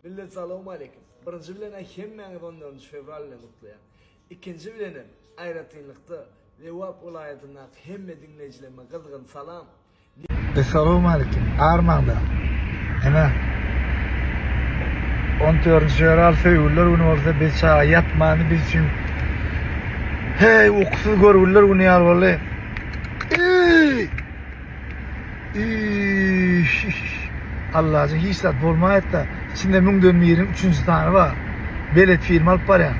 Millet salowmaleýkim. Birinji bilen-ä hemmäňizi on dördünji fewral bilen gutlaýan. Ikinji bilenem, aýratynlykda, Lebap welaýatyndaky hemme diňleýjilerime gyzgyn salam. Essalawmalikim, armaňda. Ene, on dördünji fewral söýgüliler güni bolsa biz çaga ýatmany biz üçin heý ukusyz görgüliler güni ýaly boldy. Eý! Allajyň hiç zat bolmaýatda. Içinde müňden biriň üçünji sany bar. Belet film alyp barýan.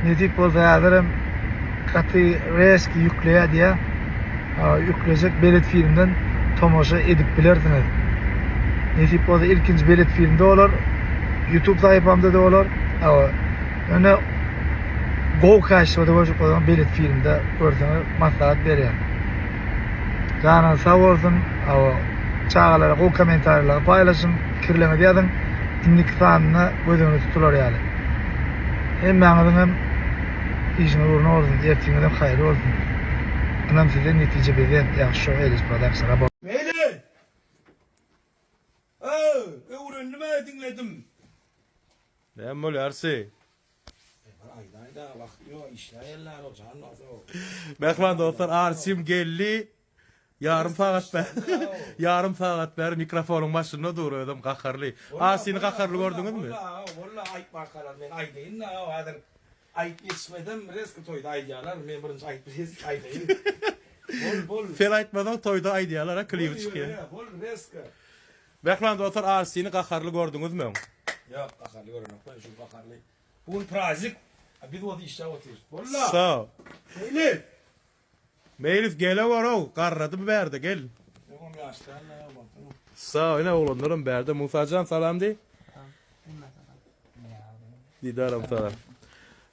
Nesip bolsa häzirem gaty reski ýükleýär diýýär. Ýüklejek belet filmden tomaşa edip bilersiňiz. Nesip bolsa ilkinji belet filmde bolar. YouTube sahypamda da bolar. Ýöne gowy kaçtwada görjek bolsaňyz belet filmde görseňiz maslahat berýän. Janyňyz sag bolsun. Hawa, çagalara gowy kommentariýalary paýlaşyň, pikirleriňizi ýazyň. Indiki sanynda göz öňünde tutular ýaly. Hemmäňiziň hem işiňiz ugruna bolsun, ertiriňiz hem haýyrly bolsun. Ynam sizden, netije bizden. Ýagşy şow Eliş Production Rabot. Meýli! Öw, öwrendim-ä diňledim. Näme bolýar Arsi? Mähriban dostlar Arsim geldi. Ýarym sagat bäri ýarym sagat bäri mikrofonyň başynda dur özem gaharly. Arsini gaharly gördüňizmi? Walla aýtmakalar men aýdaýyn-da häzir aýyp ýetişmesem reski toýda aýdýarlar men birinji aýyp reski aýdaýyn. Bol bol. Sen aýtmasaň toýda aýdýarlar a klibi çykýar. Bol reski. Mähriban dostlar Arsini gaharly gördüňizmi öň? Ýok gaharly görenok men şu gaharly. Bu gün prazik. A biz bolsa işläp otyrys. Bolla. Sag. Meýlis. Meýlis geleworow garrady bu bärde gel. Öňem ýaş däl-le baksana. Sag ine oglanlaram bärde Musajan salam diý. Didaram salam.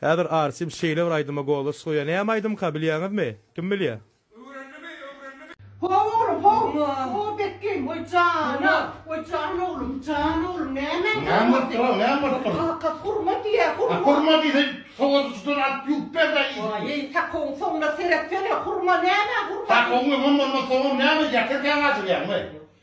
Häzir Arsim şeýle bir aýdyma golos goýýar. Näme aýdymka bilýäňizmi? Kim bilýär? How oglum, how! How Bekgim, oý jana! Oý jan oglum, jan oglum, nämäň Näme bolupdyr, näme bolupdyr? Kaka, hurma diýýär, hurma. Hurma diýse, sowadyjydan alyp ýuwup ber-dä iýsin. Waý, sakowyň soňuna seretsene, hurma näme, hurma? Sakowyň öňem bolmaz, soňam näme, ýatyrkaň ajygýaňmy?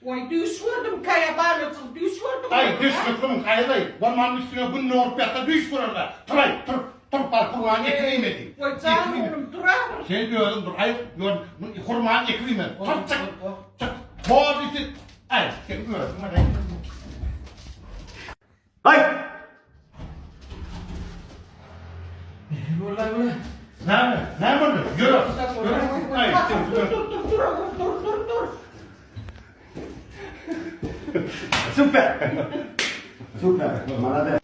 Waý, düýş gördümkä ýa balajyk, düýş gördüm. Aý, düşnükliň, haýyr-aý, bolman üstüne gün doguryp ýatsa düýş görer-dä. Tur-aý, tur! Tur bar hurmany ekip iýmedi. Goý jan oglum dur-a bir. Sen özüň dur aý ýör hurmany ekip iýmedi. Tur çyk. Çyk. Bor diýse aý sen özüň bar. Aý! Näme? Näme boldy? Ýör. Aý sen Dur dur dur dur oglum dur dur dur. Super. Super. Malades.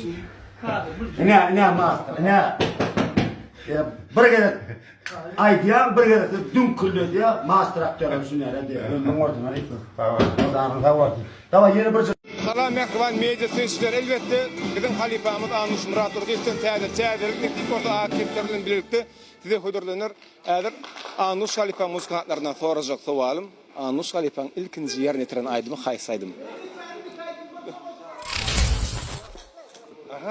Ine, ine master, ine. Ya bir gezek aýdýan, bir gezek düňküldedýär, master aktýor düşünýär diýýär. Ömrüň bolsun, halypa. Sag bol. Janyň sag bolsun. Daway ýene bir Salam mähriban media synçylar elbetde biziň halypamyz Annuş Myratdurdyýewden täze täzelik nesip bolsa ak kepder bilen bilelikde size hödürlener. Häzir Annuş halypa muzykantlaryndan sorajak sowalym Annuş halypaň ilkinji ýerine ýetiren aýdymy haýsy aýdym?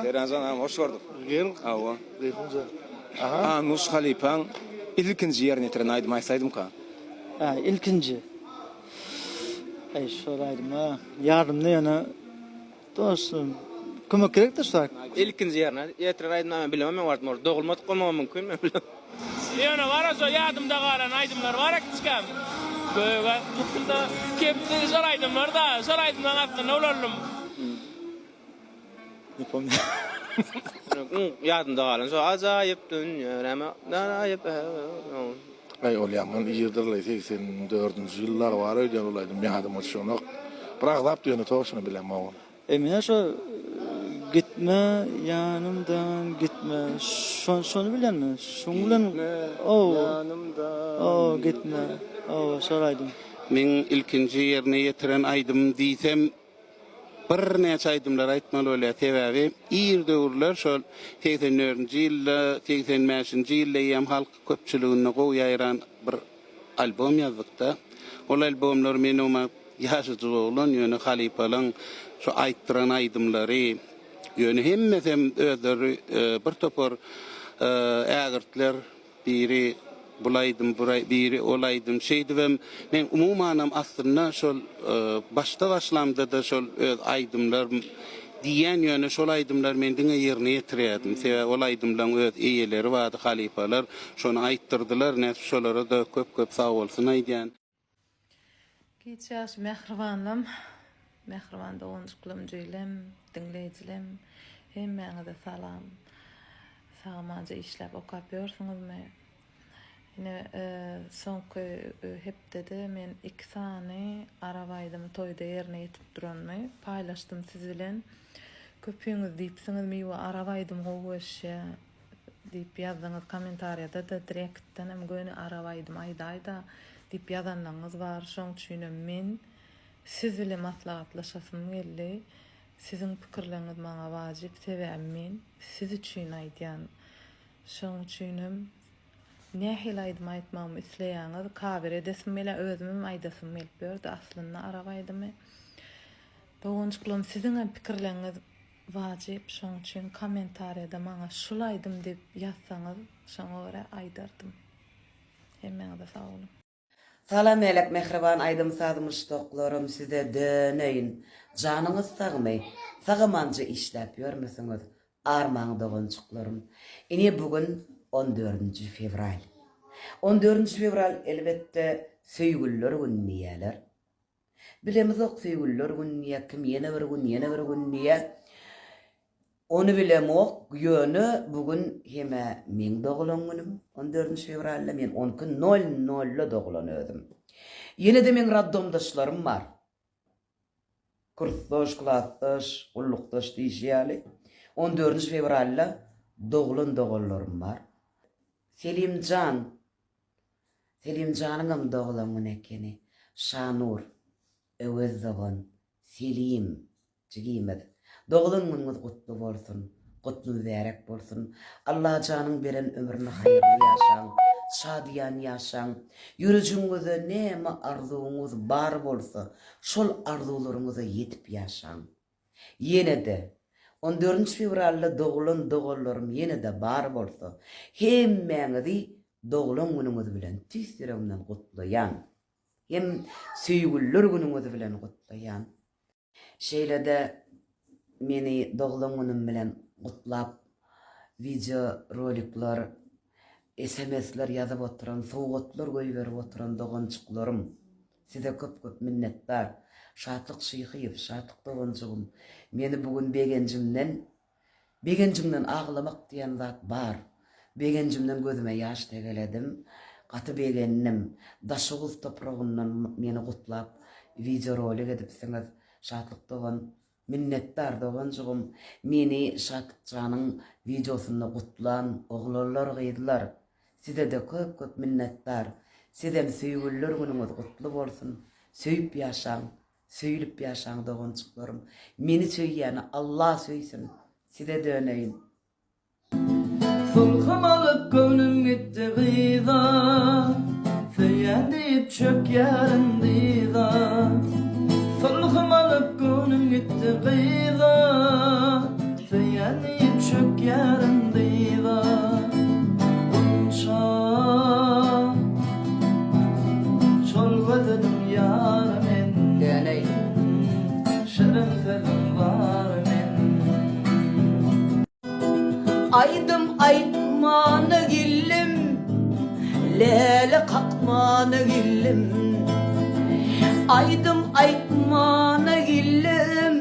Serenjan agam hoş gördük. Gel. Hawa. Gyzymjan. Annuş halypaň ilkinji ýerine ýetiren aýdymy haýsy aýdymka? Hä, ilkinji. Äý, şol aýdym-a ýadymda ýöne Dostum, kömek gerekdir şu wagt. Ilkinji ýerine ýetiren aýdymlary men bilemok men wagt ol dogulmadyk bolmagam mümkin men bilemok. Ýöne bar şo ýadymda galan aýdymlar bar kiçikäm. Gök asmanda kepderi şol aýdymlar da şol aýdymlaryň astynda ulaldym. Ne pomnю. Ýadymda galan şo ajaýyp dünýä näme ajaýyp. Aý ol ýaman irdirlaý 84-nji ýyllar bar öýdýän ol aýdym ýadyma düşenok. Bir agzapdy ýöne toçno bilemok ony. E menä şo gitme ýanymdan gitme şo şony bilýän men şoň bilen ow ow gitme ow şol aýdym. Meň ilkinji ýerine ýetiren aýdymym diýsem Birnäçe aýdymlary aýtmaly bolýar. Sebäbi ir döwürler şol 84-nji ýylda, 85-nji ýylda eýýäm halk köpçüliginde gowy ýaýran bir albom ýazdykda. Ol albomlary men o wagt ýaşajyk oglan, ýöne halypalaň şo aýtdyran aýdymlary, ýöne hemmesem özleri bir topar ägirtler Biri bul aýdym, biri ol aýdym. Şeýdibem men umumanam aslynda şol başda başlamda-da şol öz aýdymlarym. Diýýän ýöne şol aýdymlary men diňe ýerine ýetirýärdim. Sebäbi ol aýdymlaň öz eýeleri bardy halypalar şony aýtdyrdylar nätip şolara-da köp köp sagbolsun aýdýan. Giç ýagşy mähribanlam, mähriban doganjyklam, jüýlem, diňleýjilem, hemmäňize salam. Sag-amanja işläp okap ýörsüňizmi? Ine, soňky hepdede men iki sany arap aýdymy toýda ýerine ýetirip duranymy paýlaşdym siz bilen. Köpüňiz diýipsiňiz, Miwe arap aýdym gowy görüşýär. Diýip ýazdyňyz kommentariýada-da direktdenem göni arap aýdym aýdaýda diýip ýazanlaňyz bar şoň üçinem men siz bile maslahatlaşasym geldi siziň pikirleňiz maňa wajyp sebäbi men siz üçin aýdýan şoň üçinem nähili aýdym aýtmagymy isleýäňiz kawer edesim gelýär özümem aýdasym gelip ýördi aslynda arap aýdymy doganjyklarym siziňem pikirleňiz Wajyp şoň üçin kommentariýada maňa şul aýdym diýip ýazsaňyz şoňa görä aýdardym. Hemmäňize sag boluň. Salam Melek mähriban aýdym saz muşdaklarym size döneýin janyňyz sagmy sagamanja işläp ýörmüsiňiz armaň doganjyklarym ine bu gün on dördünji fewral on dördünji fewral elbetde söýgüliler güni diýýäler Bilemizok söýgüliler gün diýýä kim ýene bir gün ýene bir gün diýýä. Ony bilemok ýöne bu gün hemä meň dogulan günüm on dördünji fewralda men on iki nol nolda dogulan özüm. Ýenede meň raddomdaşlarym bar. Kursdaş, klasdaş, gullukdaş diýşi ýaly on dördünji fewralda dogulan doganlarym bar. Selimjan Selimjanyňam doglan güni ekeni. Şanur, Öwez dogan, Selim jigimiz, doglan günüňiz gutly bolsun, gutly mübärek bolsun. Allajanyň beren ömrüni haýyrly ýaşaň, şadyýan ýaşaň. Ýürejiňizde näme arzuwyňyz bar bolsa, şol arzuwlaryňyza ýetip ýaşaň. Ýene-de, on dördünji fewralda doglan doganlarym ýene-de bar bolsa, hemmäňizi doglan günüňiz bilen tüýs ýüregimden gutlaýan. Hem söýgüliler günüňiz bilen gutlaýan. Şeýle-de meni doglan günüm bilen gutlap wideo rolikler, sms-ler ýazyp oturan, sowgatlar goýberip oturan doganjyklarym, Size köp köp minnetdar. Şatlyk Şyhyýew, Şatlyk doganjygym, meni bu gün begenjimden, begenjiňden aglamak diýen zat bar. Begenjimden gözüme ýaş tegeledim. Gaty begendim. Daşoguz topragyndan meni gutlap wideorolik edipsiňiz. Şatlyk dogan, Minnetdar doganjygym meni Şatlykjanyň wideosynda gutlan oglanlar gyzlar sizede köp köp minnetdar sizem söýgüliler günüňiz gutly bolsun söýüp ýaşaň söýülip ýaşaň doganjyklarym meni söýýäni Allah söýsün size döneýin. Sulhum alyp göwnüm gitdi gyza, Söýýän diýip çökýärin dyza. Sulhum alyp göwnüm gitdi gyza, Söýýän diýip çökýärin dyza. Gunça, şol gözeliň ýary men. Şirin sözüň bar men. Aýdym aýtmana geldim, Läle kakmana geldim. Aýdym aýtmana geldim,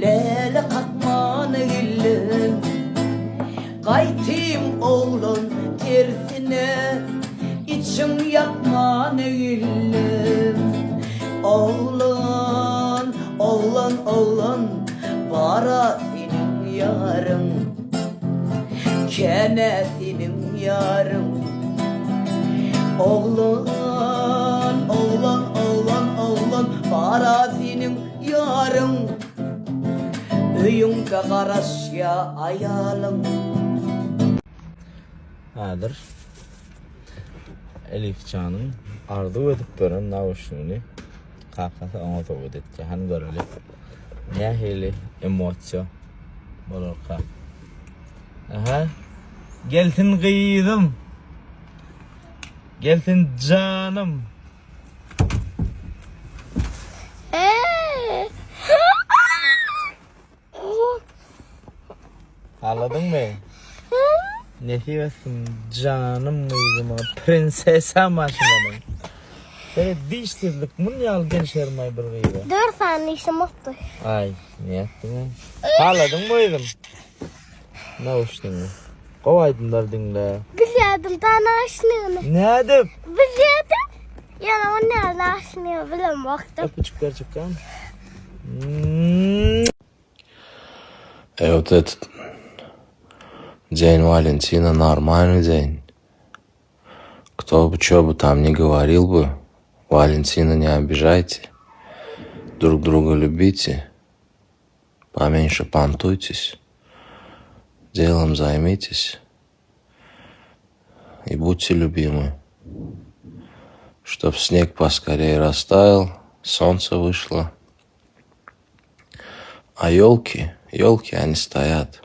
Läle kakmana geldim. Gaýtym oglan tersine, Içiň ýakmana geldim. Oglan, oglan, oglan, Bara seniň ýaryň, Känä seniň ýaryň. Oglan, oglan, oglan, oglan, Bara seniň ýaryň. Öýüňde garaşýa aýalyň. Häzir Elifjanyň arzuw edip beren nauşnigini kakasy oňa sowgat etdi. Hany göreli. Nähili emosiýa bolarka. Aha. Gelsin gyzym. Gelsin janym. Haladyňmy? Nesip etsin janym gyzyma, prinsesam maşynanyň. Seret dişsizlik mun ýaly gelşermaý bir gyza. Dört sany dişim bopdy. Aý, nätdiň-ä? Haladyňmy gyzym? Nauşnigiňi. Gowy aýdymlar diňle. Bilýärdim da nauşnigini. Nädip? Bilýärdim. Ýöne ony näme nauşnigi bilemokdym. Öpüjik berjekkäm. Ey вот этот День Валентина нормальный день. Кто бы чё бы там ни говорил бы, Валентина не обижайте. Друг друга любите. Поменьше понтуйтесь. Делом займитесь. И будьте любимы. Чтоб снег поскорее растаял, солнце вышло. А елки, елки, они стоят.